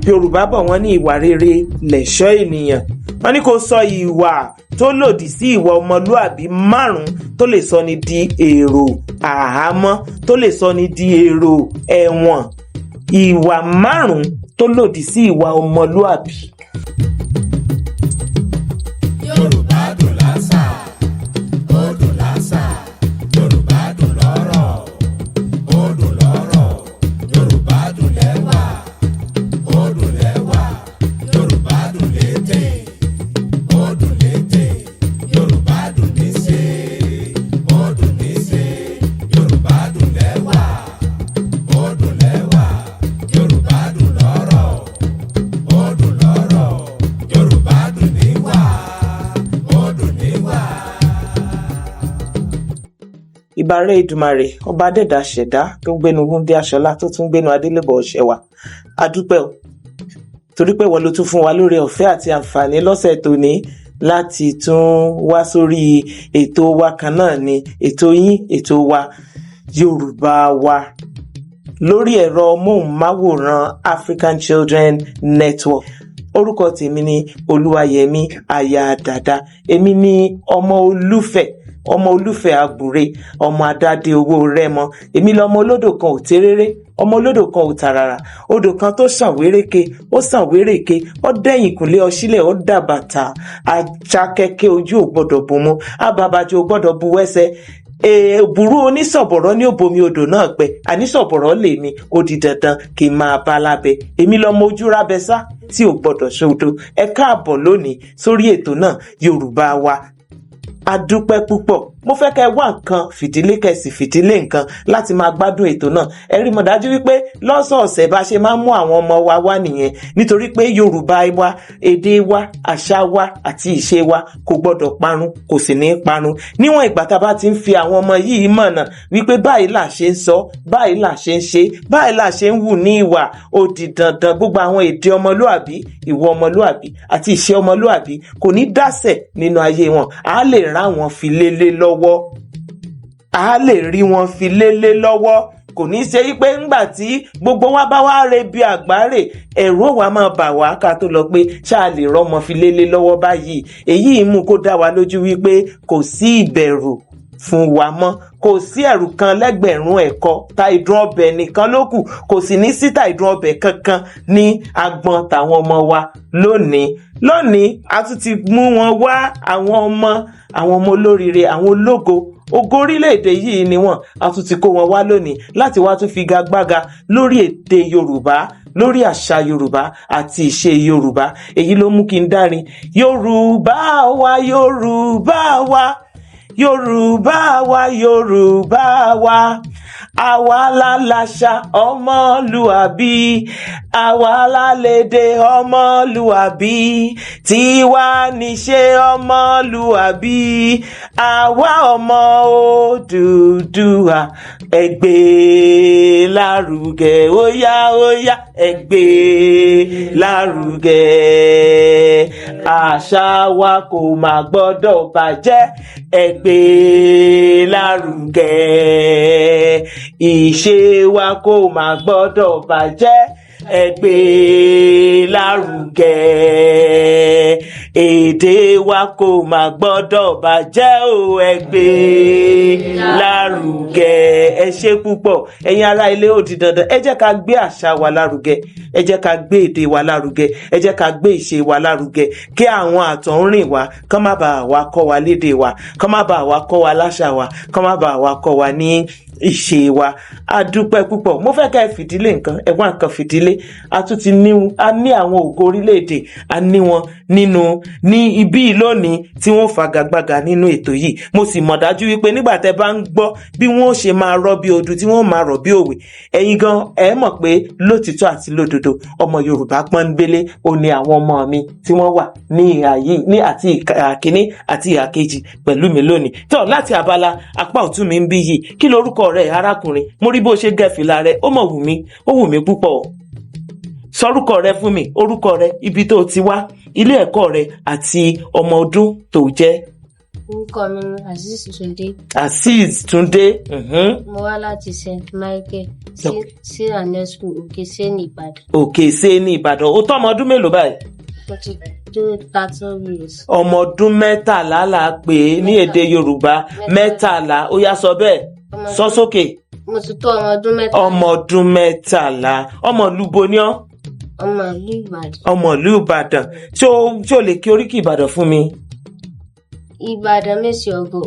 Yorùbá bọ̀, wọ́n ní ìwà rere lẹ̀ṣọ́ ènìyàn. Wọ́n ní kó sọ ìwà tó lòdì sí ìwà ọmọlúàbí márùn-ún tó lè sọ ni di èrò àhámọ́, tó lè sọ ni di èrò ẹ̀wọ̀n. Ìwà márùn-ún tó lòdì sí ìwà ọmọlúàbí. Yorùbá dùn lásà, ó dùn lásà. Yorùbá dùn lọ́rọ̀, ó dùn lọ́rọ̀. Yorùbá dùn lẹ́wà, ó dùn lẹ́wà. Yorùbá dùn létè, ó dùn létè. Yorùbá dùn níṣe, ó dùn níṣe. Yorùbá dùn lẹ́wà, ó dùn lẹ́wà. Yorùbá dùn lọ́rọ̀, ó dùn lọ́rọ̀. Yorùbá dùn níwà, ó dùn níwà. Ìbàrẹ̀ Èdùmàrè, ọba adẹ́dàá ṣẹ̀dá tó ń gbénu Wúndé Aṣọlá, tó tún gbénu Adélébọ̀ Ọ̀ṣẹ́wà. A dúpẹ́ o, torí pé wọ́n ló tún fún wa lórí ọ̀fẹ́ àti àǹfààní lọ́sẹ̀ tòní láti tún wá sórí ètò wa kan náà ni, ètò yín, ètò wa, Yorùbá Wa, lórí ẹ̀rọ móhùnmáwòrán African Children Network. Orúkọ tèmi ni Olúwayẹmí aya Dàda. Èmi ni ọmọ Olúfẹ̀, ọmọ Olúfẹ̀ Àgbùrè, ọmọ adádé owó Rẹ́mọ. Èmi lọmọ olódò kan ò téréré, ọmọ olódò kan ò tàràrà, odò kan tó sàn wéréke, ó sàn wéréke, ó dẹ̀yìn kùnlé ọsílẹ̀, ó dàbàtà ajakẹ́kẹ́. Ojú ò gbọ́dọ̀ bùnmu, abàbàjò ò gbọ́dọ̀ bu wẹ́sẹ̀. Èbúrú onísọ̀bọ̀rọ̀ ní òbomi odò náà pẹ́. Ànísọ̀bọ̀rọ̀ lèmi, ó di dandan kí n máa bá lábẹ́. Èmi lọmọ ojú rábẹ́sá tí ò gbọ́dọ̀ ṣòdo. Ẹ káàbọ̀ lónìí sórí ètò náà, Yorùbá Wa. A dúpẹ́ púpọ̀. Mo fẹ́ kẹ́ ẹ wá nǹkan fìdílé, kẹsì fìdílé nǹkan láti máa gbádùn ètò náà. Ẹ rí mọ̀ dájú wípé lọ́sọ̀ọ̀sẹ̀, bá ṣe máa ń mú àwọn ọmọ wa wá nìyẹn, nítorí pé Yorùbá wa, èdè wa, àṣà wa àti ìṣe wa kò gbọ́dọ̀ parun, kò sì ní parun. Níwọ̀n ìgbà tá a bá ti ń fi àwọn ọmọ yìí mọ̀nà wípé báyìí là ṣe ń sọ, báyìí là ṣe ń ṣe, báyìí là ṣe ń wù ní ìwà, ó di dandan gbogbo àwọn èdè ọmọlúàbí, ìwà ọmọlúàbí àti ìṣe ọmọlúàbí kò ní dásẹ̀ nínú ayé wọn. À lè rá wọn fi lélẹ̀ lọ́wọ́, a lè rí wọn fi lélẹ̀ lọ́wọ́. Kò ní í ṣe wípé ńgbà tí gbogbo wa bá wá re bí àgbáre, ẹ̀rù ò wá máa bà wá ká tó lọ pé ṣáà lè rọ́mọ fi lélẹ̀ lọ́wọ́ báyìí. Èyí mú kó dá wa lójú wípé kò sí ìbẹ̀rù fún wa mọ́, kò sí ẹ̀rù kan lẹ́gbẹ̀rún ẹ̀kọ́ ta ìdun ọbẹ̀ nìkan ló kù. Kò sì ní sí ta ìdun ọbẹ̀ kankan ní agbọn tàwọn ọmọ wa lónìí. Lónìí, a tún ti mú wọn wá, àwọn ọmọ, àwọn ọmọ olóríire, àwọn ológo, ògo orílẹ̀-èdè yìí ni wọ́n. A tún ti kó wọn wá lónìí láti wá tún figagbága lórí èdè Yorùbá, lórí àṣà Yorùbá àti ìṣe Yorùbá. Èyí ló mú kí n dárin Yorùbá Wa. Yorùbá Wa, Yorùbá Wa, Yorùbá Wa, àwa la láṣà ọmọlúàbí, àwa la lédè ọmọlúàbí, tiwa níṣe ọmọlúàbí, àwa ọmọ Odùduwà. Ẹ gbé lárugẹ, óyá óyá, ẹ gbé lárugẹ. Àṣà wa kò má gbọ́dọ̀ bàjẹ́, ẹ gbé lárugẹ. Ìṣe wa kò má gbọ́dọ̀ bàjẹ́, ẹ gbé lárugẹ. Èdè wa kò má gbọ́dọ̀ bàjẹ́ o, ẹ gbé lárugẹ. Ẹ ṣe púpọ̀, ẹ̀yin ará ilé. Ó di dandan, ẹ jẹ́ ká gbé àṣà wa lárugẹ, ẹ jẹ́ ká gbé èdè wa lárugẹ, ẹ jẹ́ ká gbé ìṣe wa lárugẹ, kí àwọn àtọ̀húnrìn wa kán má bàa wá kọ́ wa lédè wa, kán má bàa wá kọ́ wa láṣà wa, kán má bàa wá kọ́ wa ní ìṣe wa. A dúpẹ́ púpọ̀. Mo fẹ́ ká ẹ fìdílé nǹkan, ẹ wá nǹkan fìdílé. A tún ti ní, a ní àwọn ògo orílẹ̀-èdè, a ní wọn nínú ní ibí lónìí tí wọ́n fagagbága nínú ètò yìí. Mo sì mọ̀ dájú wípé nígbà tẹ́ bá ń gbọ́ bí wọ́n ṣe máa rọ́ bí odù, tí wọ́n máa rọ̀ bí òwe, ẹ̀yin gan ẹ mọ̀ pé lótìtọ́ àti lódodo, ọmọ Yorùbá pọ́nbélé ó ní àwọn ọmọ mi tí wọ́n wà ní ìhà yìí, ní àti ìhà kínní àti ìhà kejì pẹ̀lú mi lónìí. Tó láti abala apá ọ̀tún mi ń bí yìí, kí lorúkọ rẹ, arákùnrin? Mo rí bó ṣe gẹ fìlà rẹ, ó mọ̀ wù mí, ó wù mí púpọ̀. Sọrúkọ rẹ fún mi, orúkọ rẹ, ibi tó ti wá, ilé ẹ̀kọ́ rẹ àti ọmọ ọdún tó jẹ́. Orúkọ mi ni Azeez Túndé. Azeez Túndé. Mo wá láti St Michael Siranes School, Òkè-Sẹ́ni, Ìbàdàn. Òkè Sẹ́ni, Ìbàdàn. Ó tó ọmọ ọdún mélòó báyìí? Mo ti tó 13 years. Ọmọ ọdún 13 là á pè é ní èdè Yorùbá. 13. Ó yá, sọ bẹ́ẹ̀, sọ sókè. Mo ti tó ọmọ ọdún 13. Ọmọ ọdún 13. Ọmọ ìlú bo ni ọ́? Ọmọ ìlú Ìbàdàn. Ọmọ ìlú Ìbàdàn. Ṣé o lè kí oríkì Ìbàdàn fún mi? Ìbàdàn mèsì ọgọ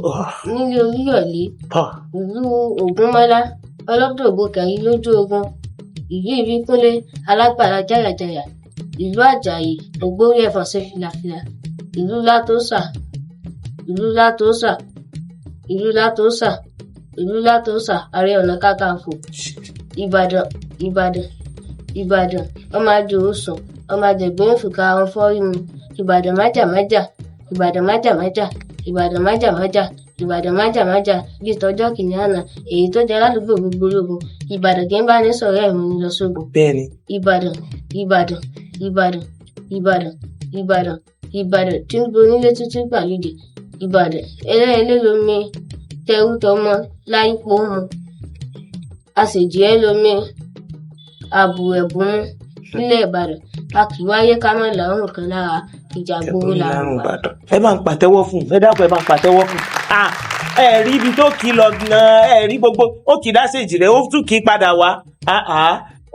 nílé Olúyọ̀lé, ìlú Ògúnmọ́lá ọlọ́dọ̀gbò kẹrin lójú ogun, ìlú Ìbíkúnlé alágbára jàyàjàyà, ìlú Àjàyí ògbórí ẹ̀fọ̀n ṣe fìlàfìlà, ìlú Látòsà, ìlú Látòsà, ìlú Látòsà, ìlú Látòsà, Ààrẹ Ọ̀nà Kakanfò Ìbàdàn. Ìbàdàn, Ìbàdàn, ọmọ àjòròsùn, ọmọ àjẹgbẹ́ òfìkà àwọn fọ́ọ̀rì Ìbàdàn májàmájà, Ìbàdàn májàmájà, Ìbàdàn májàmájà, Ìbàdàn májàmájà bíi tọjọ́ kìíní àná, èyí tó jẹ́ ládùúgbò gbogbo ológun. Ìbàdàn kì í bá ní sọ̀rọ̀ ẹ̀mí ní lọ sógun. Bẹ́ẹ̀ni. Ìbàdàn, Ìbàdàn, Ìbàdàn, Ìbàdàn, Ìbàdàn, Ìbàdàn tí ń gbonílé títí gbàlejò. Ìbàdàn ẹlẹ́ẹ̀lẹ́ lomi tẹrú tọmọ láìpò mu, àṣejì ẹ lomi àbùẹ̀bùn nílẹ̀ Ìbàdàn. A kì í wáyé ká má làárùn kan lára ìjà gbòòrò làrùn Ìbàdàn. Ẹ máa ń pàtẹ́wọ́ fún un. Ẹ dákun, ẹ máa ń pàtẹ́wọ́ fún un. Ẹ rí ibi tó kì í lọ gan-an, ẹ rí gbogbo ó kì í dáṣèjì rẹ, ó tún kì í padà wá.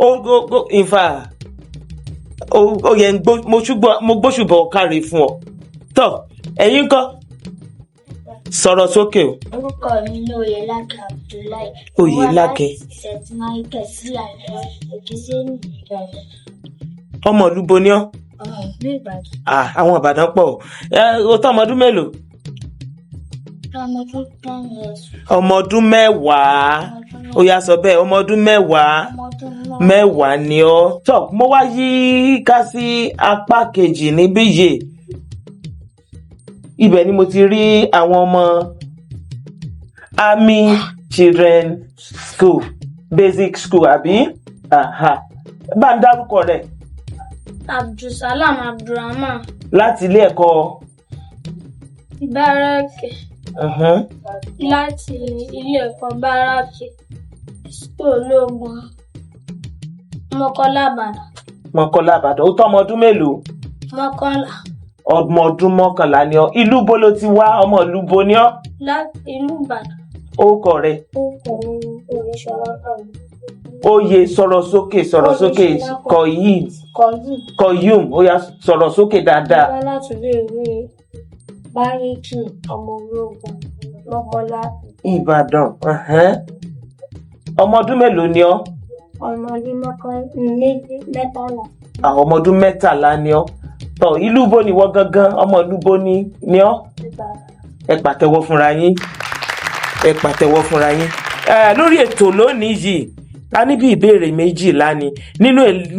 Ó ó in fact, ó yẹ mo gbóṣùbọ̀ káre fún ọ. Tọ́ ẹ̀yin ńkọ́? Sọ̀rọ̀ sókè o. Orúkọ mi ni Oyèlákin Abdullahi. Oyèlákin. Mo wá láti St Michael sí àjọ Òkè-Sẹ́ni, Ìbàdàn. Ọmọ ìlú bo ni ọ́? Ọmọ ìlú Ìbàdàn. Àwọn Ìbàdàn pọ̀. Ẹ o tó ọmọ ọdún mélòó? Ọmọ ọdún 10 years. Ọmọ ọdún 10. Ó yá, sọ bẹ́ẹ̀, ọmọ ọdún 10. Ọmọ ọdún 10 ni ọ́. Tọ́ mo wá yí ká sí apá kejì níbí yìí. Ibẹ̀ ni mo ti rí àwọn ọmọ Army Children School, Basic School, àbí? Aha. Bá ń dárúkọ rẹ̀. Abdulsalam Abdulrahman. Láti ilé ẹ̀kọ́ Báràkì. Láti ilé ẹ̀kọ́ Báràkì School ológun, Mọ́kọ́lá, Ìbàdàn. Mọ́kọ́lá, Ìbàdàn. Ó tó ọmọ ọdún mélòó? 11. Ọmọ ọdún 11 ni ọ́. Ìlú bo ló ti wá? Ọmọ ìlú bo ni ọ́? Láti ìlú Ìbàdàn. Orúkọ rẹ̀? Orúkọ mi ni Oyèṣọlá Kọ̀yí. Oyè, sọ̀rọ̀ sókè, sọ̀rọ̀ sókè. Kọ̀yí. Kọ̀yí. Kọ̀yùm. Ó yá, sọ̀rọ̀ sókè dáadáa. Wá láti ilé ìwé Báràkì ọmọ ológun, Mọ́kọ́lá. Ìbàdàn. Ọmọ ọdún mélòó ni ọ́? Ọmọ ọdún 13. Àwọn ọmọ ọdún 13 ni ọ́. Tọ́, ìlú bo ni wọ́n gangan? Ọmọ ìlú bo ni ọ́? Ẹ pàtẹ́wọ́ fúnra yín, ẹ pàtẹ́wọ́ fúnra yín. Lórí ètò lónìí yìí, a ní bí ìbéèrè 12 ni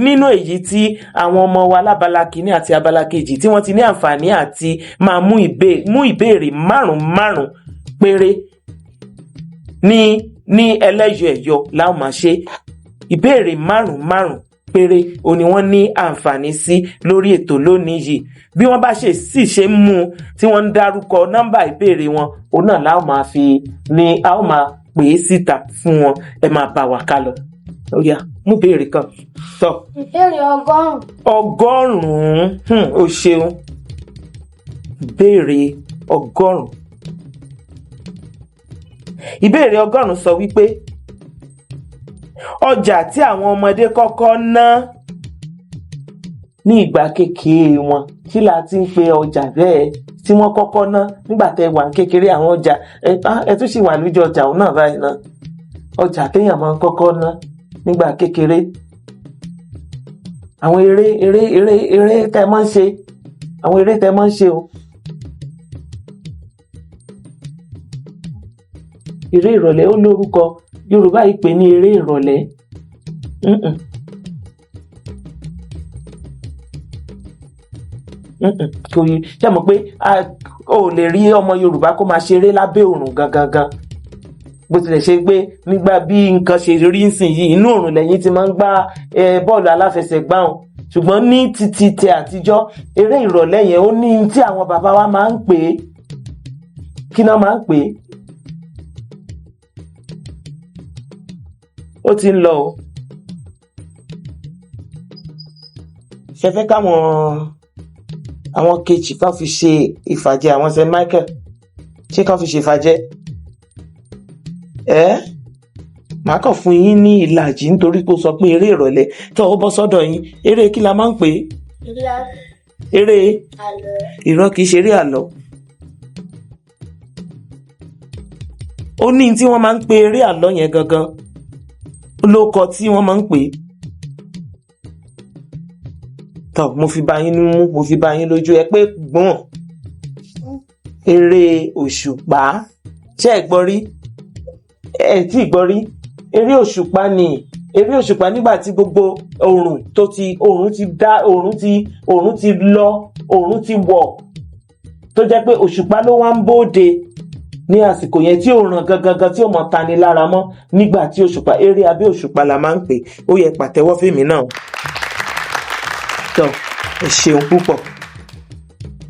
nínú èyí tí àwọn ọmọ wa lábala kìíní àti abala kejì tí wọ́n ti ní àǹfààní àti máa mú ìbéèrè márùn márùn péré ní ẹlẹ́yọ̀ ẹ̀yọ láwọn máa ṣe. Ìbéèrè márùn márùn péré o ni wọ́n ní àǹfààní sí lórí ètò lónìí yìí. Bí wọ́n bá ṣe sì ṣe ń mú un tí wọ́n ń dárúkọ nọ́mbà ìbéèrè wọn, òun náà la ó máa fi ni a ó máa pè é síta fún wọn. Ẹ máa bá wa ká lọ. Ó yá, mú béèrè kan tọ. Ìbéèrè 100. 100. O ṣeun. Béèrè 100. Ìbéèrè 100 sọ wípé ọjà tí àwọn ọmọdé kọ́kọ́ ná ní ìgbà kékeré wọn, kí la ti ń pe ọjà bẹ́ẹ̀ tí wọ́n kọ́kọ́ ná nígbà tẹ́ wà ní kékeré? Àwọn ọjà ẹ tún sì wà lójú ọjà òun náà báyìí náà, ọjà téèyàn máa ń kọ́kọ́ ná nígbà kékeré, àwọn eré eré eré eré tẹ́ máa ń ṣe, àwọn eré tẹ́ máa ń ṣe o. Eré ìrọ̀lẹ́ ó lórúkọ Yorùbá yìí pè ní eré ìrọ̀lẹ́. Mm-mm. Mm-mm. Kò yí ṣe mọ̀ pé o lè rí ọmọ Yorùbá kó máa ṣeré lábẹ́ òrùn gangan gan, bó tilẹ̀ ṣe pé nígbà bí nǹkan ṣe rí nísìnyìí, inú òrùn lẹ́yìn ti máa ń gbá bọ́ọ̀lù aláfẹsẹ̀gbá wọn, ṣùgbọ́n ní títí tẹ àtijọ́, eré ìrọ̀lẹ́ yẹn ó ní tí àwọn bàbá wa máa ń pè é. Kí náà máa ń pè é? Ó ti ń lọ o. Ṣe fẹ́ káwọn àwọn kejì kan fi ṣe ìfàjẹ àwọn St. Michael, ṣé kan fi ṣe ìfàjẹ? Ẹ́ màá kàn fún yín ní ìlàjì nítorí pé ó sọ pé eré ìrọ̀lẹ́ tó o bọ́ sọ́dọ̀ yín. Eré kí la máa ń pè é? Eré irọ́, kìí ṣeré àlọ́. Ó ní tí wọ́n máa ń pe eré àlọ́ yẹn gangan, ló kọ tí wọ́n máa ń pè é. Tọ́ mo fi bá yín mú, mo fi bá yín lójú ẹ pé gbọ́n eré òṣùpá. Ṣé ẹ gbọ́ rí? Ẹ tí ì gbọ́ rí? Eré òṣùpá ni eré òṣùpá. Nígbà tí gbogbo oòrùn tó ti oòrùn ti dá, oòrùn ti lọ, oòrùn ti wọ̀, tó jẹ́ pé òṣùpá ló wá ń bóde ní àsìkò yẹn tí òòrùn gangan gan tí ò mọ tani lára mọ́ nígbà tí òṣùpá, eré abẹ́ òṣùpá la máa ń pè. Ó yẹ pàtẹ́wọ́ fèmí náà. Tọ́ ẹ ṣeun púpọ̀.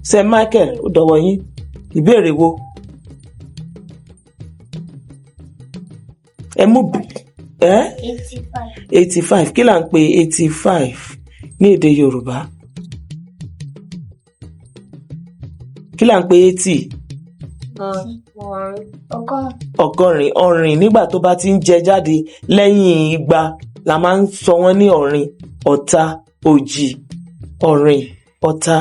St. Michael, ó dọwọ́ yín. Ìbéèrè wo ẹ mú ẹ? 85. 85. Kí là ń pè 85 ní èdè Yorùbá? Kí là ń pè 80? Ọgọ́rùn. Ọgọ́rin. Ọ̀rìn, nígbà tó bá ti ń jẹ jáde lẹ́yìn igba la máa ń sọ wọ́n ní ọ̀rìn, ọ̀ta, òjì. Ọ̀rìn, ọ̀ta,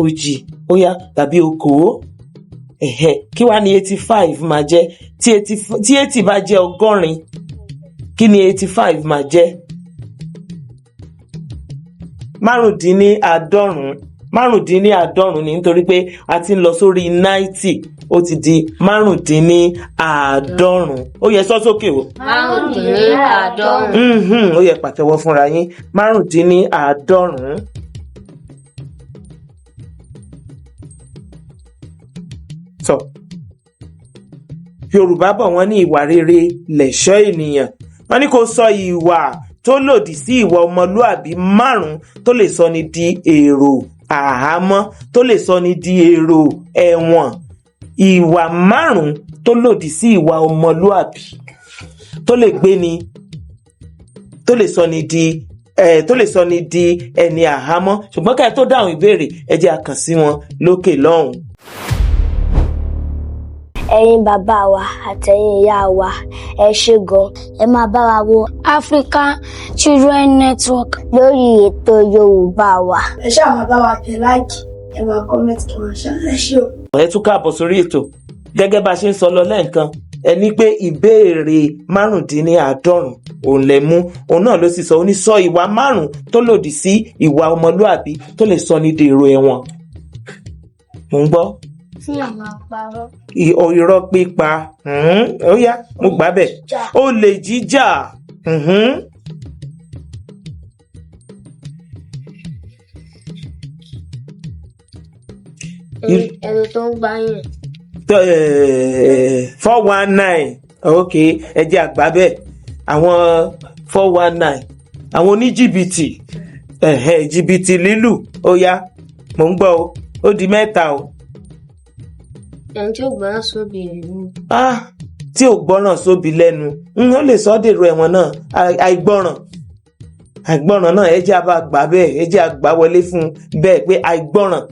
òjì, ó yá, tàbí okòó. Ẹ̀hẹ́, kí wàá ní 85 máa jẹ́? Tí 80 bá jẹ́ 80, kí ni 85 máa jẹ́? 95. 95 ni, nítorí pé a ti ń lọ sórí 90, ó ti di 95. Ó yẹ sọ sókè o. 95. Ó yẹ pàtẹ́wọ́ fúnra yín. 95. Tọ́ Yorùbá bọ̀, wọ́n ní ìwà rere lẹ̀ṣọ́ ènìyàn. Wọ́n ní kó sọ ìwà tó lòdì sí ìwà ọmọlúàbí márùn-ún tó lè sọ ni di èrò àhámọ́, tó lè sọ ni di èrò ẹ̀wọ̀n. Ìwà márùn-ún tó lòdì sí ìwà ọmọlúàbí tó lè gbé ni, tó lè sọ ni di ẹ tó lè sọ ni di ẹni àhámọ́. Ṣùgbọ́n ká ẹ tó dáhùn ìbéèrè, ẹ jẹ́ a kàn sí wọn lókè lọ́hùn. Ẹ̀yin bàbá wa àtẹ̀yin ìyá wa, ẹ ṣé gan. Ẹ máa bá wa wo African Children Network lórí ètò Yorùbá wa. Ẹ ṣáà máa bá wa tẹ like, ẹ máa comment, kí wọ́n ṣe ẹ ṣé o. Ẹ tún káàbọ̀ sórí ètò. Gẹ́gẹ́ bá a ṣe ń sọ lọ lẹ́ẹ̀kan, ẹ ní pé ìbéèrè 95 òun lẹ mú, òun náà ló sì sọ. Ó ní sọ ìwà márùn tó lòdì sí ìwà ọmọlúàbí tó lè sọ ní dèrò ẹ̀wọ̀n. Mò ń gbọ́. Tí ẹ máa parọ́. Irọ́ pípa. Ó yá, mo gbà bẹ́ẹ̀. Olè jíjà. Ẹni tó ń gbáyàn. 419, ok, ẹ jẹ́ àgbà bẹ́ẹ̀. Àwọn 419, àwọn oníjìbìtì, ẹ̀hẹ́, jìbìtì lílù. Ó yá, mò ń gbọ́ o. Ó di mẹ́ta o. Ẹni tí ó gbọ́ràn sóbì rẹ̀ ni. Ah, tí ò gbọ́ràn sóbi lẹ́nu, ó lè sọ ọ́ dèrò ẹ̀wọ̀n náà. Àìgbọ́ràn, àìgbọ́ràn náà, ẹ jẹ́ a bá gbà bẹ́ẹ̀, ẹ jẹ́ a gbà wọlé fún un bẹ́ẹ̀ pé àìgbọ́ràn,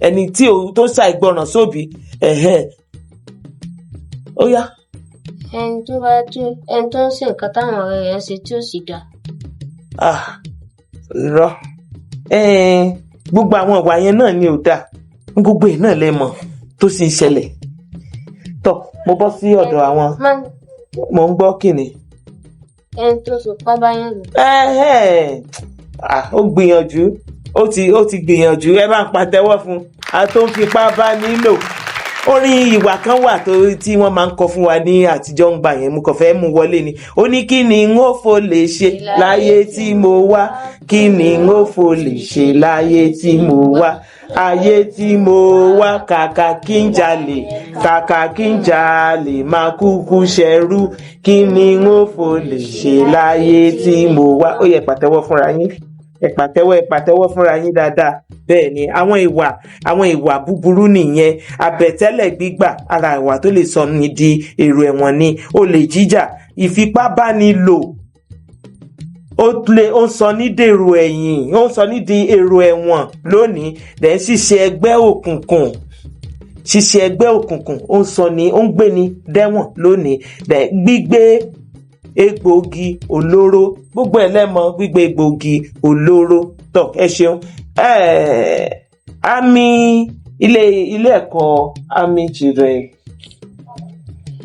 ẹni tí ò tó ṣàìgbọ́ràn sóbi. Ẹ̀hẹ́, ó yá. Ẹni tó bá tó ẹni tó ń ṣe nǹkan táwọn ọ̀rẹ́ rẹ̀ ń ṣe tí ò sì dáa. Ah, irọ́. Gbogbo àwọn ìwà yẹn náà ni ò dáa, gbogbo ẹ̀ náà lẹ mọ̀ tó sì ń ṣẹlẹ̀. Tọ́ mo bọ́ sí ọ̀dọ̀ àwọn mò ń gbọ́ kìnnì. Ẹni tó fipá báyàn lò. Ẹ̀hẹ́n. Ah, ó gbìyànjú, ó ti gbìyànjú. Ẹ bá ń pàtẹ́wọ́ fún un. A tó ń fipá bá nílò. Orin ìwà kan wà tó tí wọ́n máa ń kọ fún wa ní àtijọ́ ń gbà yẹn, mo kàn fẹ́ mú wọlé ni. Ó ní kí ni n ó fò lè ṣe láyé tí mo wá, kí ni n ó fò lè ṣe láyé tí mo wá, ayé tí mo wá, kàkà kí n jalè, kàkà kí n jalè, máa kúkú ṣẹrú, kí ni n ó fò lè ṣe láyé tí mo wá. Ó yẹ pàtẹ́wọ́ fúnra yín. Ẹ pàtẹ́wọ́, ẹ pàtẹ́wọ́ fúnra yín dáadáa. Bẹ́ẹ̀ ni, àwọn ìwà búburú nìyẹn. Àbẹ̀tẹ́lẹ̀ gbígbà, ara ìwà tó lè sọ ni di èrò ẹ̀wọ̀n ni. Olè jíjà, ìfipábánilò, ó lè ó ń sọ ní dèrò ẹ̀yìn, ó ń sọ ní di èrò ẹ̀wọ̀n lónìí. Dẹ̀ ṣíṣe ẹgbẹ́ òkùnkùn, ṣíṣe ẹgbẹ́ òkùnkùn, ó ń sọ ní, ó ń gbé ni dẹ́wọ̀n lónìí. Dẹ̀ gbígbé egbòogi olóró, gbogbo ẹ̀ lẹ́mọ, gbígbé egbòogi olóró. Tọ́, ẹ ṣeun. Àmì ilé ẹ̀kọ́ Army Children,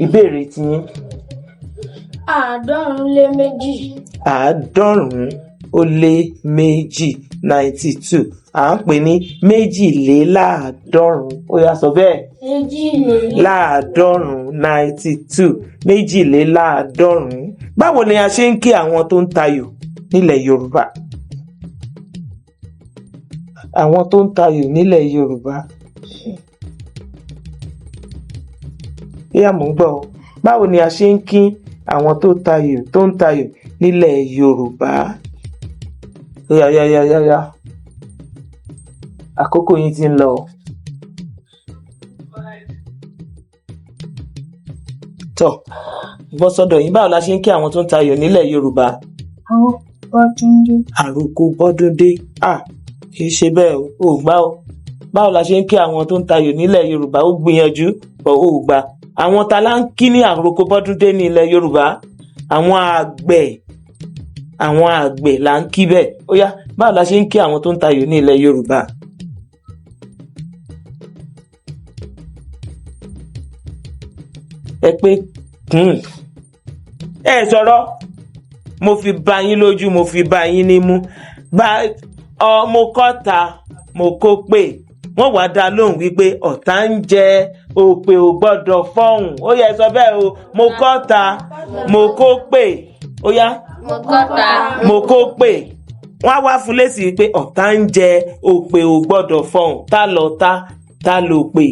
ìbéèrè tiyín. 92. 92, 92. À ń pè ní 92. Ó yá, sọ bẹ́ẹ̀. Méjìlélẹ́. Láàdọ́rùn-ún, 92, 92. Báwo ni a ṣe ń kí àwọn tó ń tayò nílẹ̀ Yorùbá? Àwọn tó ń tayò nílẹ̀ Yorùbá. Yíyá, mò ń gbọ́ ọ. Báwo ni a ṣe ń kí àwọn tó ń tayò nílẹ̀ Yorùbá? Ó yá, yá, yá, yá, yá, àkókò yín ti ń lọ o. Tọ́, bọ́ sọ́dọ̀ yín. Báwo la ṣe ń kí àwọn tó ń tayò nílẹ̀ Yorùbá? Bọ́dúndé. Àròkọ bọ́dúndé. À kì í ṣe bẹ́ẹ̀ o, ò gbá o. Báwo la ṣe ń kí àwọn tó ń tayò nílẹ̀ Yorùbá? Ó gbìyànjú bọ̀, ó gbà. Àwọn ta la ń kí ní àròkọ bọ́dúndé ní ilẹ̀ Yorùbá? Àwọn àgbẹ̀, àwọn àgbẹ̀ là ń kí bẹ́ẹ̀. Ó yá, báwo la ṣe ń kí àwọn tó ń tayò ní ilẹ̀ Yorùbá? Ẹ pé ẹ sọ̀rọ̀. Mo fi ba yín lójú, mo fi ba yín nímú bá ọ. Mo kọ́ ta, mo kó pè wọ́n wàá dá lóhùn wípé ọ̀tá ń jẹ òpè ò gbọ́dọ̀ fọ́hùn. Ó yẹ sọ bẹ́ẹ̀ o. Mo kọ́ ta, mo kó pè. Ó yá. Mo kọ́ ta. Mo kó pè wọ́n á wá fún lésì pé ọ̀tá ń jẹ òpè ò gbọ́dọ̀ fọ́hùn. Ta lọ̀tá, ta ló pè?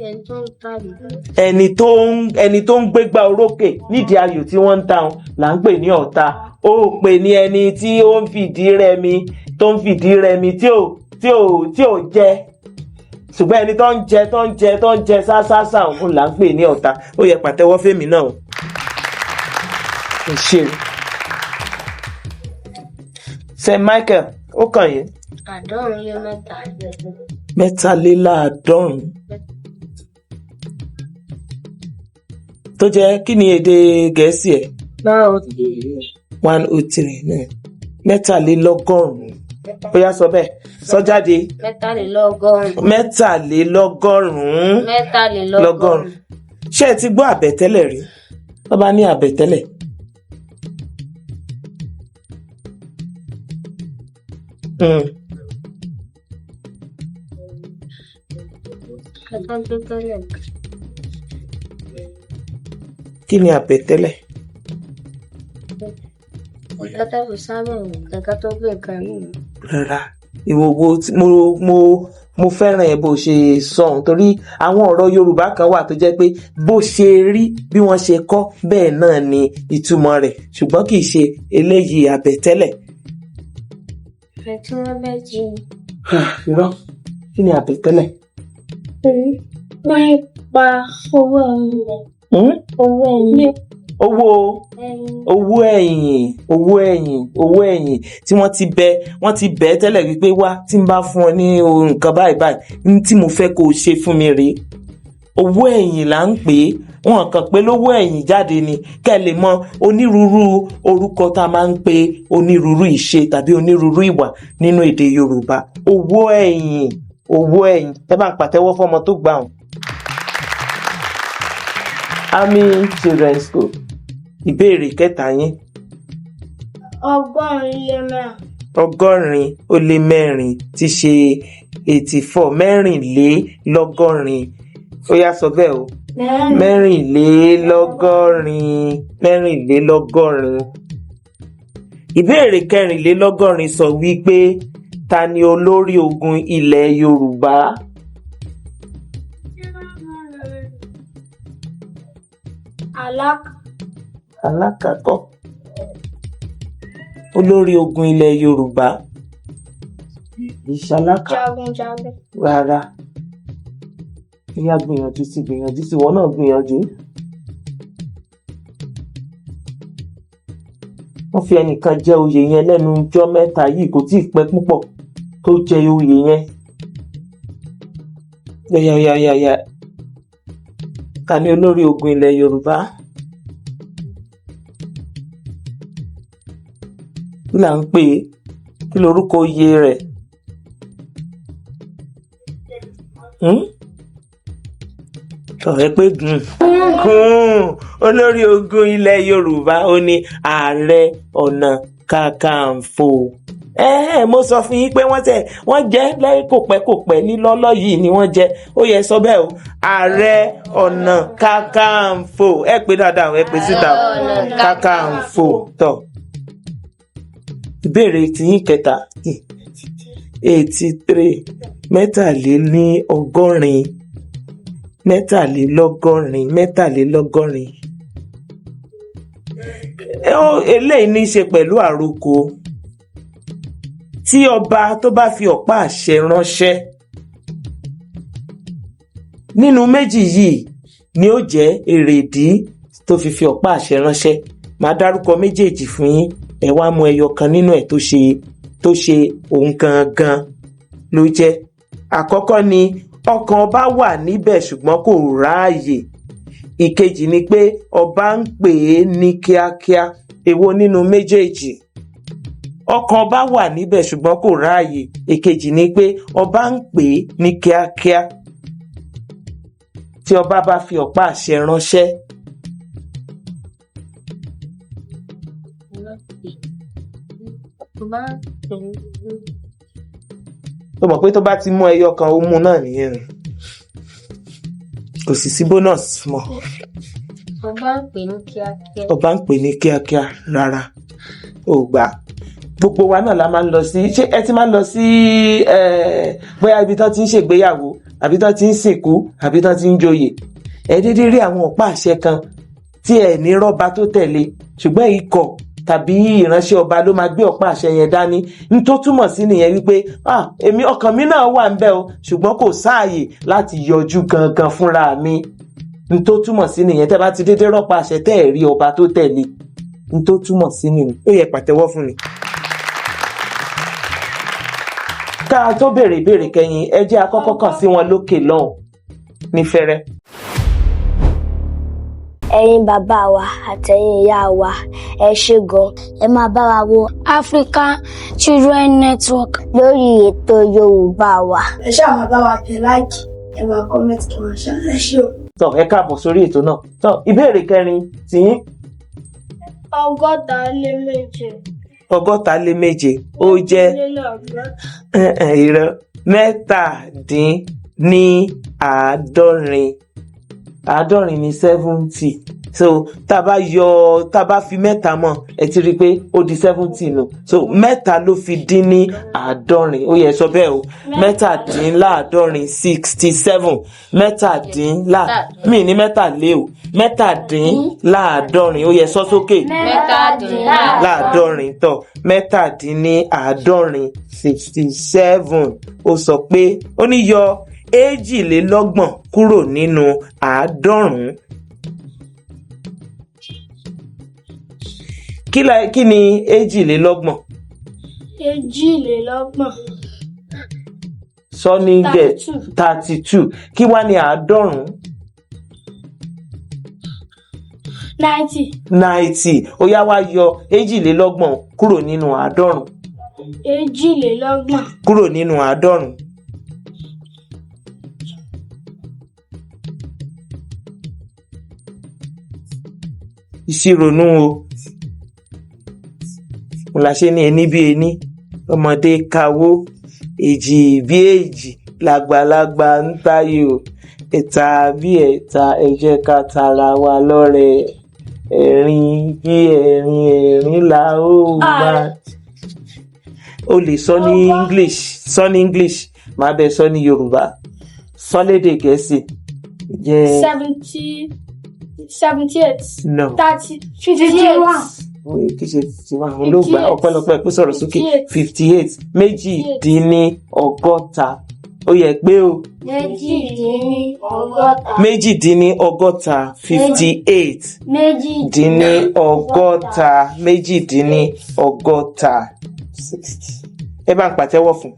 Ẹni tó ń tayò. Ẹni tó ń gbégbá orókè nídìí ayò tí wọ́n ń ta òun là ń pè ní ọ̀tá. Ó pè ní ẹni tí ó ń fìdí rẹmi, tó ń fìdí rẹmi, tí ò jẹ. Ṣùgbọ́n ẹni tó ń jẹ, tó ń jẹ, tó ń jẹ sáṣáṣá, òun là ń pè ní ọ̀tá. Ó yẹ pàtẹ́wọ́ fèmí náà. Ẹ ṣe o. St Michael, ó kàn yín. 73. 83, tó jẹ́ kí ni èdè Gẹ̀ẹ́sì ẹ̀? 103 náà, 83. Ó yá, sọ bẹ́ẹ̀, sọ jáde. 83. 83. 83. Lọ́gọ́rùn-ún. Ṣé ẹ ti gbọ́ àbẹ̀tẹ́lẹ̀ rí? Wọ́n bá ní àbẹ̀tẹ́lẹ̀. Ẹ̀ka tó tẹ́lẹ̀. Kí ni àbẹ̀tẹ́lẹ̀? Ẹ̀ka tó fi sábẹ̀ ẹ̀ka tó gbé nǹkan mìíràn. Rárá, ìwọ wo mo fẹ́ràn ẹ bó ṣe sọ ohun, torí àwọn ọ̀rọ̀ Yorùbá kan wà tó jẹ́ pé bó ṣe rí, bí wọ́n ṣe kọ́ bẹ́ẹ̀ náà ni ìtumọ̀ rẹ̀, ṣùgbọ́n kì í ṣe eléyìí àbẹ̀tẹ́lẹ̀. Ẹ̀ tí wọ́n bẹ́ jí. Irọ́, kí ni àbẹ̀tẹ́lẹ̀? Nípa owó ẹ̀yìn. Hmm? Owó ẹ̀yìn. Owó Ẹ̀yìn. Owó ẹ̀yìn, owó ẹ̀yìn, owó ẹ̀yìn tí wọ́n ti bẹ, wọ́n ti bẹ̀ tẹ́lẹ̀ wípé wá, tí n bá fún ọ ní ohun nǹkan báyìí báyìí, ní tí mo fẹ́ kó o ṣe fún mi rèé. Owó ẹ̀yìn là ń pè é. Wọn kàn pé lówó ẹ̀yìn jáde ni, kẹ́ ẹ lè mọ onírúurú orúkọ tá a máa ń pe onírúurú ìṣe tàbí onírúurú ìwà nínú èdè Yorùbá. Owó ẹ̀yìn, owó ẹ̀yìn. Ẹ bá ń pàtẹ́wọ́ fọ́mọ tó gbà hàn. Army Children's School, ìbéèrè kẹta yín. 84. 84, ti ṣe 84, 84. Ó yá, sọ bẹ́ẹ̀ o. 84, 84. Ìbéèrè 84 sọ wípé ta ni olórí ogun ilẹ̀ Yorùbá? Alákà. Alákàkọ́. Olórí ogun ilẹ̀ Yorùbá. Ìṣalákà. Jagunjagun. Rárá. Ìyá, gbìyànjú sí, gbìyànjú sí, wọn náà gbìyànjú. Wọ́n fi ẹnìkan jẹ oyè yẹn lẹ́nu ọjọ́ mẹ́ta yìí, kò tíì pẹ́ púpọ̀ tó jẹ oyè yẹn. Yá yá yá yá. Ta ni olórí ogun ilẹ̀ Yorùbá? Kí là ń pè é? Kí lorúkọ oyè rẹ̀? Hmm? Ọ̀rẹ́ pé gùn gùn. Olórí ogun ilẹ̀ Yorùbá ó ní Ààrẹ Ọ̀nà Kakanfò. Mo sọ fún yín pé wọ́n tẹ̀ wọ́n jẹ́ lẹ́yìn kò pẹ́ kò pẹ́ nílọ́lọ́ yìí ni wọ́n jẹ́. Ó yẹ sọ bẹ́ẹ̀ o, Ààrẹ Ọ̀nà Kakanfò. Ẹ pé dáadáa o, ẹ pé síta o. Ọ̀nà Kakanfò. Tọ̀, ìbéèrè tiyín kẹta. 83, 83, 83, 83. Eléyìí ní í ṣe pẹ̀lú àrokò. Tí ọba tó bá fi ọ̀pá àṣẹ ránṣẹ́, nínú méjì yìí ni ó jẹ́ èrèdí tó fi fi ọ̀pá àṣẹ ránṣẹ́. Màá dárúkọ méjèèjì fún yín, ẹ wá mú ẹyọ kan nínú ẹ̀ tó ṣe òun gangan ló jẹ́. Àkọ́kọ́ ni ọkàn ọba wà níbẹ̀ ṣùgbọ́n kò ráàyè. Ìkejì ni pé ọba ń pè é ní kíákíá. Èwo nínú méjèèjì? Ọkàn ọba wà níbẹ̀ ṣùgbọ́n kò ráàyè. Èkejì ni pé ọba ń pè é ní kíákíá. Tí ọba bá fi ọ̀pá àṣẹ ránṣẹ́. Ọba ń pè é. Ó mọ̀ pé tó bá ti mú ẹyọ kan, ó mú náà nìyẹn, kò sì sí bonus mọ́. Ọba ń pè ní kíákíá. Ọba ń pè ní kíákíá. Rárá, ò gbà. Gbogbo wa náà la máa ń lọ sí, ṣé ẹ ti máa ń lọ sí bóyá ibi tó ti ń ṣègbéyàwó, àbí tó ti ń sìnkú, àbí tó ti ń joyè, ẹ dédé rí àwọn ọ̀pá àṣẹ kan tí ẹ ní rọ́ba tó tẹ̀lé, ṣùgbọ́n ikọ̀ tàbí ìránṣẹ́ ọba ló máa gbé ọ̀pá àṣẹ yẹn dání. N tó túmọ̀ sí nìyẹn wípé, ah, èmi ọkàn mi náà wà ń bẹ̀ o, ṣùgbọ́n kò sáàyè láti yọjú gangan fúnra mi. N tó túmọ̀ sí nìyẹn. Tẹ́ bá ti dédé rọ́pá àṣẹ tẹ́ ẹ̀ rí ọba tó tẹ̀lé, n tó túmọ̀ sí nìyẹn. Ó yẹ pàtẹ́wọ́ fún mi. Ká a tó béèrè ìbéèrè kẹyìn, ẹ jẹ́ akọ́kọ́ kàn sí wọn lókè lọ́hùn ní fẹ́rẹ́. Ẹ̀yin bàbá wa àtẹ̀yin ìyá wa, ẹ ṣé gan. Ẹ máa bá wa wo African Children Network. Lórí ètò Yorùbá wa. Ẹ ṣáà máa bá wa tẹ like, ẹ máa comment, kí wọ́n ṣe. Ẹ ṣé o. Tọ, ẹ káàbọ̀ sórí ètò náà. Tọ, ìbéèrè kẹrin tìyín. 67. 67, ó jẹ́ irọ́, 67. 70 ní 70. So tá a bá yọ, tá a bá fi mẹ́ta mọ́, ẹ ti rí i pé ó di 70 nù. So mẹ́ta ló fi dín ní 70. Ó yẹ sọ bẹ́ẹ̀ o, 67, 67. Mẹ́tàdínlá mi ní mẹ́tàlé o, 67. Ó yẹ sọ sókè. 67. Tọ, 67, 67. Ó sọ pé ó ní yọ 22 kúrò nínú 90. Kí ni 22? 22. Sọ ní gẹ̀. 32. 32. Kí wá ní 90? 90. 90. Ó yá, wá yọ 22 kúrò nínú 90. 22. Kúrò nínú 90. Ìṣirò nú o. Mo la ṣe ní ení bí ení ọmọdé kawó, èjì bí èjì làgbàlagbà ń tayò, ẹ̀ta bí ẹ̀ta, ẹ jẹ́ ká tara wa lọ́rẹ, ẹ̀rin bí ẹ̀rin, ẹ̀rin la ó máa. O lè sọ ní English, sọ ní English, màá bẹ sọ ní Yorùbá, sọ lédè Gẹ̀ẹ́sì jẹ́. 70, 78. No. 30, 58. Kì í ṣe 51, òun ló gbà. Ọpẹ́lọpẹ́ pé sọ̀rọ̀ sókè. 58, 68. Ó yẹ pé o. 68. 68, 58. Méjì. Dín ní ọgọ́ta, 68, 60. Ẹ bá ń pàtẹ́wọ́ fún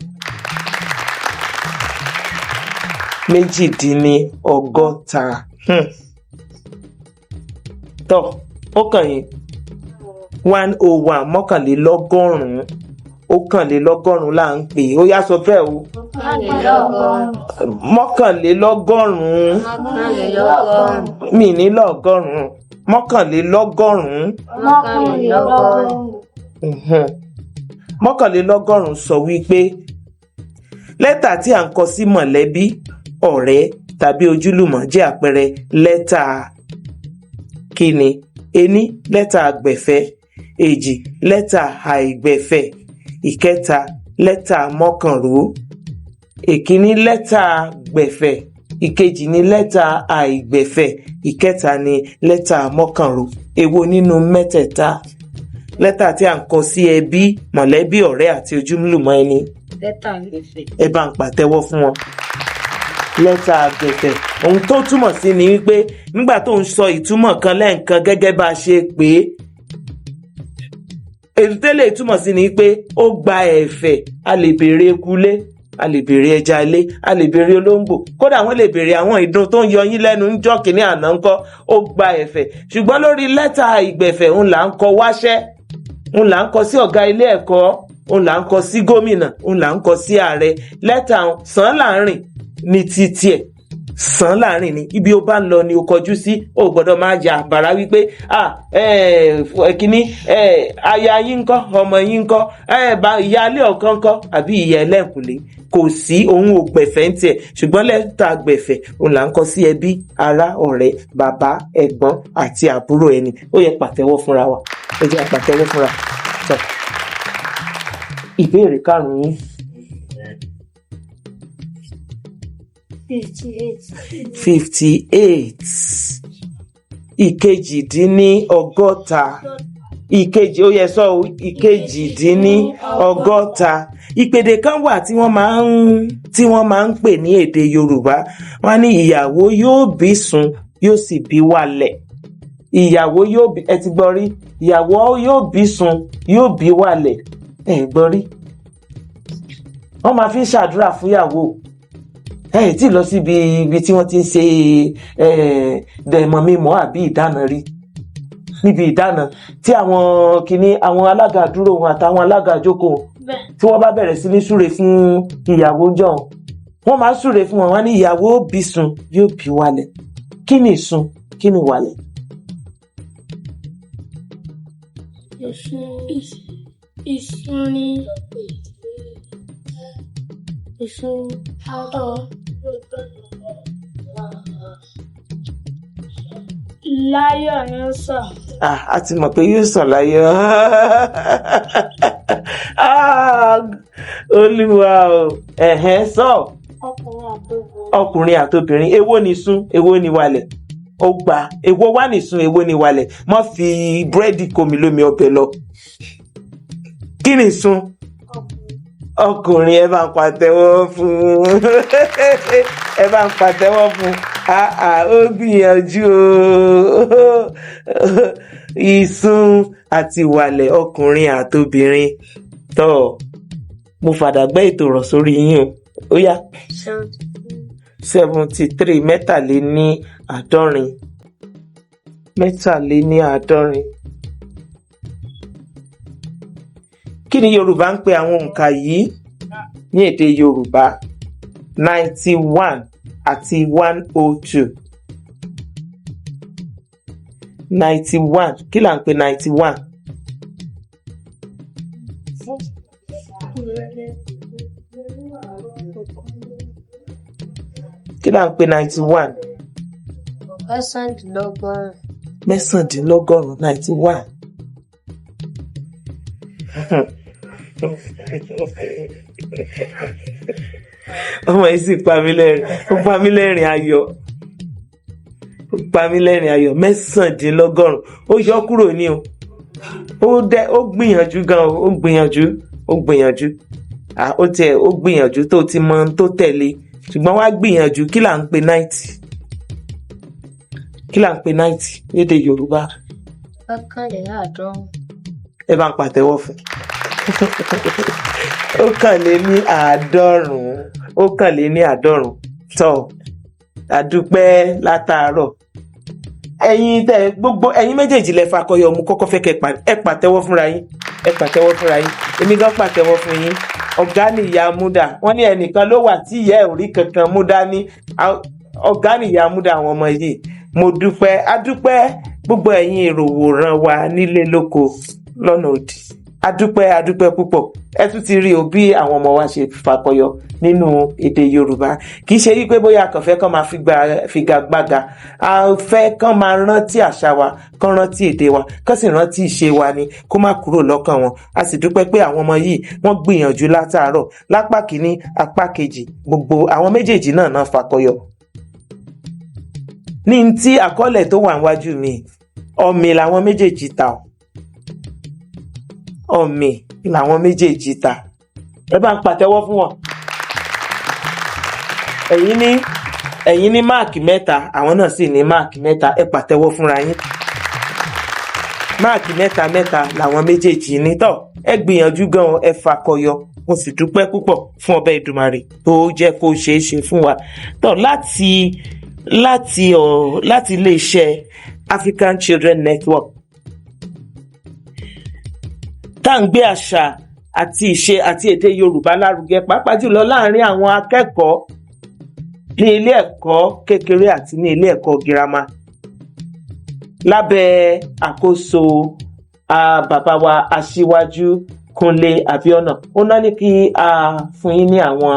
68. Tọ́ ó kàn yín. 101, 101, 101 là ń pè é. Ó yá, sọ bẹ́ẹ̀ o. 101. 101. 101. Mi ní lọ́gọ́rùn-ún, 101. 101. 101 sọ wípé lẹ́tà tí à ń kọ sí mọ̀lẹ́bí, ọ̀rẹ́ tàbí ojúlùmọ̀ jẹ́ àpẹẹrẹ lẹ́tà kíni? Ení, lẹ́tà àgbẹ̀fẹ́. Èjì, lẹ́tà àìgbẹ̀fẹ̀. Ìkẹta, lẹ́tà mọ́kànró. Èkíní, lẹ́tà gbẹ̀fẹ̀. Ìkejì ní lẹ́tà àìgbẹ̀fẹ̀. Ìkẹta ní lẹ́tà mọ́kànró. Èwo nínú mẹ́tẹ̀ẹ̀ta? Lẹ́tà tí à ń kọ sí ẹbí, mọ̀lẹ́bí, ọ̀rẹ́ àti ojúlùmọ̀ ẹni. Lẹ́tà gbẹ̀fẹ̀. Ẹ bá ń pàtẹ́wọ́ fún wọn. Lẹ́tà gbẹ̀fẹ̀. Ohun tó túmọ̀ sí ni wípé nígbà tó ń sọ ìtumọ̀ kan lẹ́ǹkan gẹ́gẹ́ bá a ṣe pé èyí tẹ́lẹ̀ túmọ̀ sí ni pé ó gba ẹ̀fẹ̀. A lè béèrè ekulé, a lè béèrè ẹja ilé, a lè béèrè olóńgbò, kódà wọ́n lè béèrè àwọn ìdun tó ń yọ yín lẹ́nu ń jọ́ kínní àná ńkọ́. Ó gba ẹ̀fẹ̀. Ṣùgbọ́n lórí lẹ́tà ìgbẹ̀fẹ̀, òun là ń kọ wáṣẹ́, òun là ń kọ sí ọ̀gá ilé ẹ̀kọ́, òun là ń kọ sí gómìnà, òun là ń kọ sí ààrẹ. Lẹ́tà sàn láàrin ní títí ẹ̀ sàn láàrin ni ibi ó bá ń lọ ni ó kọjú sí. Ó gbọ́dọ̀ máa yà bàrà wípé ah kínní aya yín ńkọ́, ọmọ yín ńkọ́, ìyáálé ọ̀kan ńkọ́, àbí ìyá ẹlẹ́ǹkùlé. Kò sí òun ò gbẹ̀fẹ̀ ń tiẹ̀. Ṣùgbọ́n lẹ́tà gbẹ̀fẹ̀, òun là ń kọ sí ẹbí, ará, ọ̀rẹ́, bàbá, ẹ̀gbọ́n àti àbúrò ẹni. Ó yẹ pàtẹ́wọ́ fúnra wa. Ẹ jẹ́ pàtẹ́wọ́ fúnra. Tọ́, ìbéèrè karùn-ún. 58. 58, 68. Ìkejì, ó yẹ sọ o, 68. Ìpèdè kan wà tí wọ́n máa ń pè ní èdè Yorùbá. Wọ́n ní ìyàwó yóò bí sùn, yóò sì bí wálẹ̀. Ìyàwó yóò bí, ẹ ti gbọ́ rí? Ìyàwó yóò bí sùn, yóò bí wálẹ̀, ẹ gbọ́ rí? Wọ́n máa fi ń ṣàdúrà fúnyàwó. Ẹ tí lọ síbi ibi tí wọ́n ti ń ṣe dẹ̀mọ̀ mímọ́ àbí ìdáná rí? Níbi ìdáná tí àwọn kìíní, àwọn alága dúró wọn àtàwọn alága jókòó, tí wọ́n bá bẹ̀rẹ̀ sí ní súre fún ìyàwó jọ̀hún, wọ́n máa súre fún wọn. Wọ́n ní ìyàwó bí sùn, yóò bí wálẹ̀. Kí ni ìsùn? Kí ni wálẹ̀? Ìsùn ni ìsùn àtọ̀. Láyọ̀ ní sọ. A ti mọ̀ pé yóò sàn láyọ̀. Olúwa o, ẹ̀hẹ́n sọ. Ọkùnrin àtobìnrin, èwo ni sún, èwo ni wálẹ̀? Ó gbà, èwo wá ní sún, èwo ni wálẹ̀? Má fi búrẹ́dì komi lómi ọbẹ̀ lọ. Kí ni sún? Ọkùnrin. Ẹ bá ń pàtẹ́wọ́ fún, ẹ bá ń pàtẹ́wọ́ fún. Ó gbìyànjú o. Ìsun àti ìwàlẹ̀, ọkùnrin àtobìnrin. Tó, mo fàdàgbẹ́ ètò rọ̀ sórí yín o. Ó yá, 73, 73, 73. Kí ni Yorùbá ń pè àwọn òǹkà yìí ní èdè Yorùbá? 91 àti 102. 91, kí là ń pè 91? Kí là ń pè 91? 99. 99, 91. Ọmọ yìí sì pa mí lẹ́rìn, ó pa mí lẹ́rìn ayọ̀, ó pa mí lẹ́rìn ayọ̀. 99, ó yọ kúrò ní o. Ó dẹ, ó gbìyànjú gan o, ó gbìyànjú, ó gbìyànjú. Ó tiẹ̀ ó gbìyànjú tó ti mọ ohun tó tẹ̀lé, ṣùgbọ́n wá gbìyànjú. Kí là ń pè 90? Kí là ń pè 90 lédè Yorùbá? 91. Ẹ bá ń pàtẹ́wọ́ fún. 91, 91. Tọ́, àdúpẹ́ látàárọ̀. Ẹ̀yin tẹ gbogbo, ẹ̀yin méjèèjì lẹ fakọyọ. Mo kọ́kọ́ fẹ́ kẹ́ ẹ pàtẹ́wọ́ fúnra yín. Ẹ pàtẹ́wọ́ fúnra yín. Èmi gan pàtẹ́wọ́ fún yín. Ọ̀gá ni ìyá múdà. Wọ́n ní ẹnìkan ló wà tí ìyá ẹ̀ ò rí kankan mú dání. Ọ̀gá ni ìyá múdà àwọn ọmọ yìí. Mo dúpẹ́, adúpẹ́ gbogbo ẹ̀yin èrò wòran wa nílé lóko lọ́nà òdì. Adúpẹ́, adúpẹ́ púpọ̀. Ẹ tún ti rí o bí àwọn ọmọ wa ṣe fakọyọ nínú èdè Yorùbá. Kì í ṣe wípé bóyá a kàn fẹ́ kán máa figagbága, a fẹ́ kán máa rántí àṣà wa, kán rántí èdè wa, kán sì rántí ìṣe wa ni, kó má kúrò lọ́kàn wọn. A sì dúpẹ́ pé àwọn ọmọ yìí, wọ́n gbìyànjú látàárọ̀, lápá kìíní, apá kejì, gbogbo àwọn méjèèjì náà náà fakọyọ. Ní tí àkọọ́lẹ̀ tó wà níwájú mi, ọ̀mì làwọn méjèèjì ta ọ́, ọ̀mì làwọn méjèèjì ta. Ẹ bá ń pàtẹ́wọ́ fún wọn. Ẹ̀yin ní máàkì mẹ́ta, àwọn náà sì ní máàkì mẹ́ta. Ẹ pàtẹ́wọ́ fúnra yín. Máàkì mẹ́ta mẹ́ta làwọn méjèèjì ní. Tọ́, ẹ gbìyànjú gan, ẹ fakọyọ. Mo sì dúpẹ́ púpọ̀ fún ọbẹ̀ Ìdùmarè tó jẹ́ kó ṣeé ṣe fún wa. Tọ́, láti iléeṣẹ́ African Children Network, tá à ń gbé àṣà àti ìṣe àti èdè Yorùbá lárugẹ, pàápàá jùlọ láàrin àwọn akẹ́kọ̀ọ́ ní ilé ẹ̀kọ́ kékeré àti ní ilé ẹ̀kọ́ girama, lábẹ́ àkóso bàbá wa Aṣíwájú Kúnlé Abíọ́nà, ó ná ní kí a fún yín ní àwọn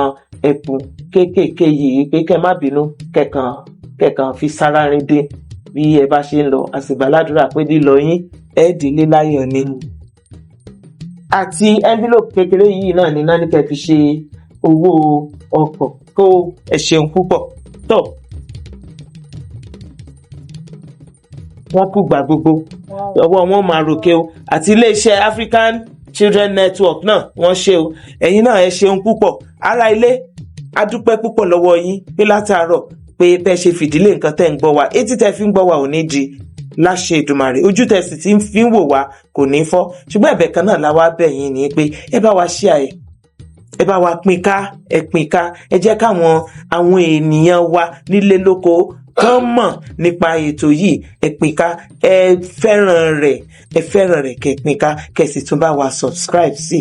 ẹ̀bùn kéékèèké yìí, pé kẹ́ má bínú, kẹ̀kàn fi sára rin dín bí ẹ bá ṣe ń lọ. A sì gbàládùra pé lílọ yín, ẹ délé láyọ̀ ni. Àti envelope kékeré yìí náà ní náà ní kẹ́ fi ṣe owó ọkọ̀ kó. Ẹ ṣeun púpọ̀. Tó, wọ́n kú gbà gbogbo, ọwọ́ wọn máa ròkè o. Àti iléeṣẹ́ African Children Network náà, wọ́n ṣe o. Ẹ̀yin náà, ẹ ṣeun púpọ̀. Ará ilé, a dúpẹ́ púpọ̀ lọ́wọ́ yín pé látàárọ̀, pé bẹ́ẹ̀ ṣe fìdílé nǹkan tẹ́ ń gbọ́ wa. Etí tẹ́ fi ń gbọ́ wa ò ní di láṣẹ Èdùmàrè, ojú tẹ́ sì ti fi ń wò wá kò ní fọ́. Ṣùgbọ́n ẹ̀bẹ̀ kan náà la wá bẹ̀ yín ni pé ẹ bá wa share ẹ̀, ẹ bá wa pín ká, ẹ pín ká. Ẹ jẹ́ káwọn àwọn ènìyàn wa nílé lóko kán mọ̀ nípa ètò yìí. Ẹ pín ká, ẹ fẹ́ràn rẹ̀, ẹ fẹ́ràn rẹ̀, kẹ́ pín ká, kẹ́ sì tún bá wa subscribe sí.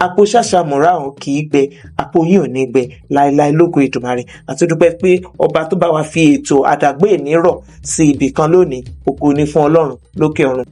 Àpò ṣàṣàmùrà ọ̀hún kì í gbẹ, àpò yín ò ní gbẹ láéláé lógo Èdùmàrè. Àti dúpẹ́ pé ọba tó bá wa fi ètò àdàgbé ìnírọ̀ sí ibì kan lónìí, ògo ni fún Ọlọ́run lókè ọ̀run.